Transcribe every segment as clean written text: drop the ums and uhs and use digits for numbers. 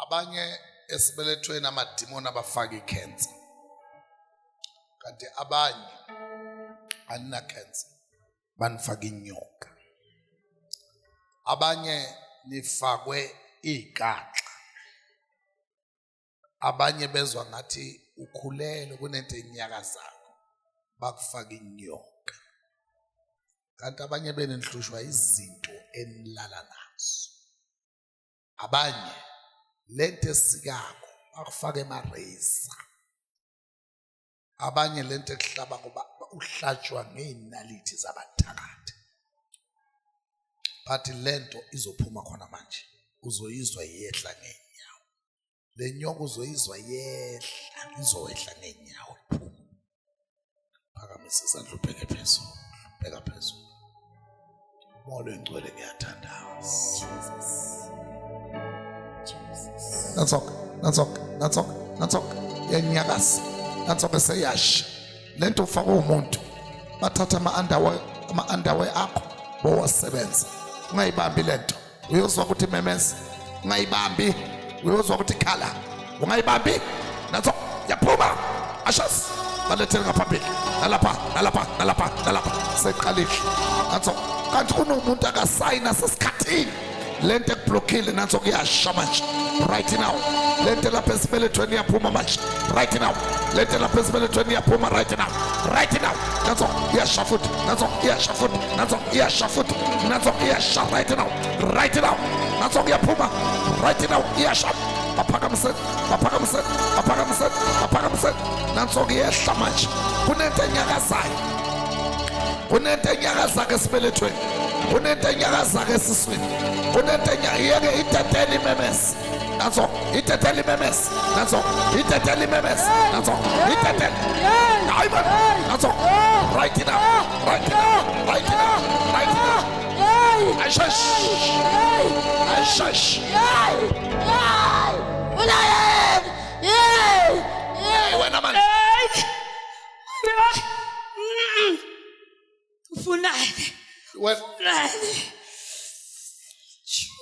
Abanye esibelethweni amadimoni abafaka i-cancer, kanti abanye anina cancer, banifaka inyoka. Abanye nifakwe igaxa, abanye bezwa ngathi ukhulelwe, kunento enyakazako, bakufaka inyoka. Kanti abanye benihlushwa izinto enilala nazo. Abanye lento esikako bakufaka ema-razor. Abanye lento ekuhlaba ngoba uhlatshwa ngey'nalithi zabathakathi. But lento izophuma khona manje, uzoyizwa yehla ngey'nyawo. Le nyoka uzoyizwa yehla, izowehla ngey'nyawo iphume. Phakamisa isandla ubheke phezulu, bheka phezulu. Molo engcwele, ngiyathandaza. Jesus. Jesus. Nansoke, nansoke, nansoke, nansoke, yanyakaza. Nansoke seyasha. Lento ufakwe umuntu. Bathatha ama-underwear, ama-underwear akho bowasebenza. Ungayibambi lento. Uyozwa ukuthi memeza. Ungayibambi. Uyozwa ukuthi khala. Ungayibambi. Nanso yaphuma. Ashas. Balethele ngaphambili. Nalapha, nalapha, nalapha, nalapha. Seqalile. Nanso kanti kunomuntu akasayina sesikhathini. Lento ekublockile nanso kuyasha manje. Right now. Lento lapha esibelethweni iyaphuma manje. Right now. Lento lapha esibelethweni iyaphuma right now. Right now. Nanso iyasha futhi. Nanso iyasha futhi. Nanso iyasha futhi. Nanso iyasha right now. Right now. Nanso kuyaphuma. Right now iyasha. Baphakamise, baphakamise, baphakamise, baphakamise. Nanso kuyehla manje. Kunento enyakazayo. Kunento enyakazako esibelethweni. Kunento enyakazako esiswini. Kunento yeke itetele imemeze. Nanso itetele imemeze. Nanso itetele imemeze. Nanso itetele. Hayi man. Nanso right now. Right now. Right now. Right now. Ayishash. Ayishash. Hey wena man. Ufunani? Wena Ufunani?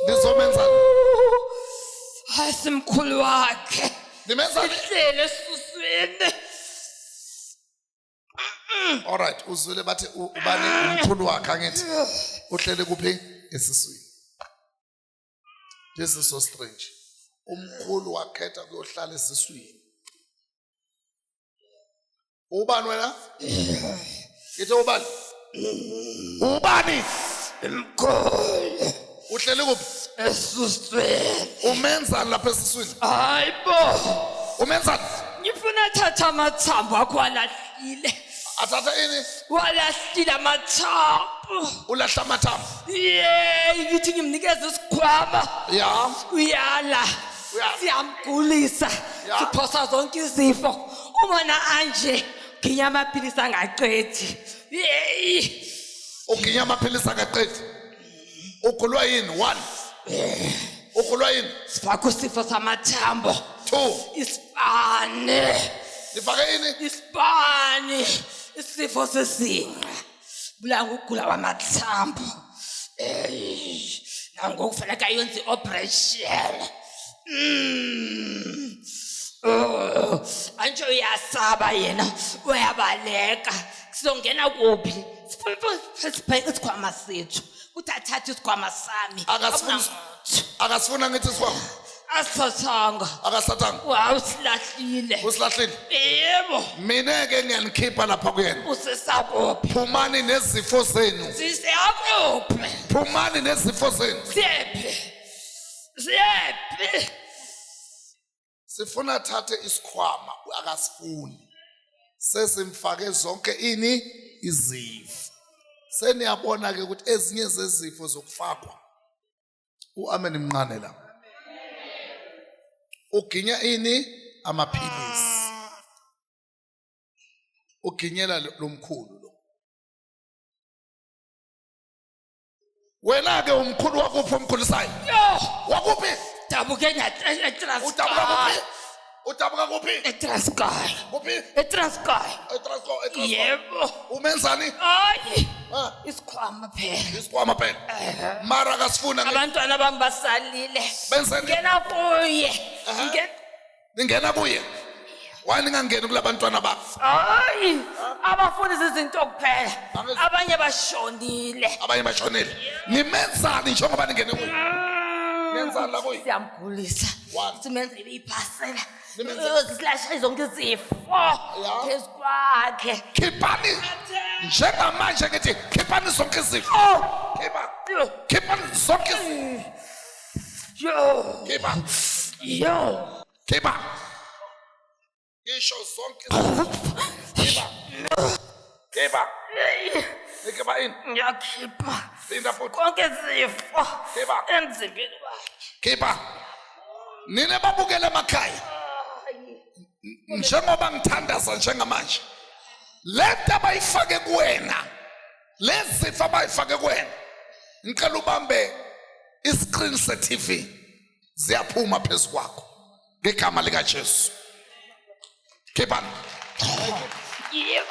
nizomenzani? Hayi, simkhulu wakhe. Nimenzani? Sihlele esuswini. All right, uzwile bathi ubani umkhulu wakhe, angithi uhlele kuphi? Esiswini. This is so strange. Umkhulu wakhetha kuyohlala esiswini. Ubani wena? Ngithi ubani? Ubani? Mkhulu. Uhlele kuphi? Esuswini. Umenzani lapha esiswini? Hayi bo. Umenzani? Ngifuna thatha amathambo akho walahlile. Athatha ini? Walahlile amathambo. Ulahla amathambo. Yey, ngithi ngimnikeze isikhwama. Ya. Uyala. Uyala. Siyamgulisa. Ya. Siphosa zonke izifo. Umona anje ginya amaphilisi angaqedi. Yey. Uginya amaphilisi akaqedi. Ugulwa yini? One. Ugulwa yini? Sifaka isifo samathambo. Two. Isipane. Nifake ini? Isipani. Isifo sesinqa. Bulanga ukugula kwamathambo. Eh, nangoku kufuneka yenze i-operation. Oh, anje uyasaba yena, uyabaleka. Sizongena kuphi? Sifuna sibheke isikhwama sethu. Kuthi athathe isikhwama sami. Akasifuni. Akasifuna ngithi isikhwama. Asithathanga. Akasithathanga. Wawu, silahlile. Usilahlile. Yebo. Mina ke ngiyanikhipha lapha kuyena. Usesakuphi? Phumani nezifo zenu. Siseyakuphi? Phumani nezifo zenu. Siyephi? Siyephi? Sifuna thathe isikhwama, akasifuni. Sesimfake zonke ini izifo. Seniyabona ke ukuthi ezinye zezifo zokufakwa. Uamen mncane la. Uginya ini amaphilisi. Uginyela lomkhulu lo. Wena ke umkhulu wakuphi omkhulisayo? Yo! Wakuphi? Dabuke Udabuka kuphi? eTranskei. Udabuka kuphi? eTranskei. Kuphi? eTranskei. ETranskei, eTranskei. Yebo. Umenzani? Hayi. Ah, Isikhwama phela. isikhwama phela. Mara akasifuna nge- Abantwana bami basalile. Benzeni? Ngena kuye. Ningena kuye. Why ningangeni kulabantwana bakho? Hayi, abafundisi izinto kuphela. Abanye bashonile. Abanye bashonile. Nimenzani njengoba ningene kuye? Nenzani la kuye? Siyamgulisa. One. Simenze iphasela. Nimenze- Silashe zonke izifo Ya. phezu kwakhe. Khiphani njengamanje ngithi khiphani zonke izifo. Oh! Khipha. Yo! Khiphani zonke izifo. Yo! Khipha. Yo! Khipha. Ngisho zonke izifo. Khipha. Khipha. Nikhipha ini? Ngiyakhipha Phinda futhi. konke izifo Khipha. emzimbeni wakhe. Khipha. Nina babukele emakhaya. Njengoba ngithandaza njengamanje. Lento abayifake kuwena. Lezifo abayifake kuwena. Ngicela ubambe iscreen se TV. Ziyaphuma phezu kwakho. Ngegama lika Jesu. Khiphani. Yebo.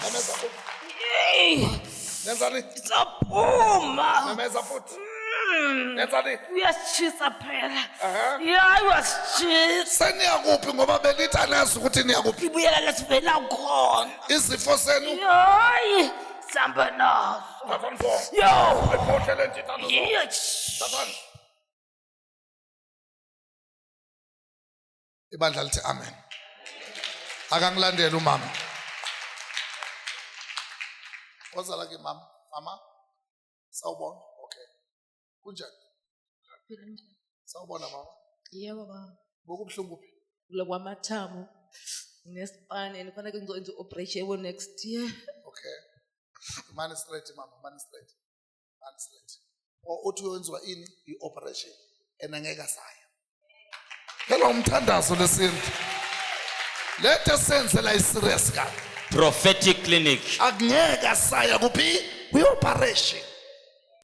Memeza futhi. Yey, Nenzani? Saphuma. Memeza futhi. Nenzani? Uyasitshisa phela. Aha. Ya uyasitshisa. Seniyakuphi ngoba belithi anazi ukuthi niyakuphi. Ibuyela la sivela khona. Izifo zenu. Hayi, sihamba nazo. Thathani zonke. Yo. Ayiphohle le nto ithatha zonke. Yo. Thathani. Ibandla lithi amen. Akangilandele umama. Woza la ke mama. Mama. Sawubona. Okay. Kunjani? Sawubona mama. Yebo baba. Bokubuhlungu kuphi? Kula kwamathambo ngesipani and kufanele ngizokwenza i-operation yebo next year. Okay. Mani straight mama, mani straight. Mani straight. O uthi uyenziwa ini? I-operation. And angeke asaya. Phela umthandazo lesintu. Lento esenzela i-serious kabi. Prophetic clinic. Akungeke asaya kuphi? Kwi-operation.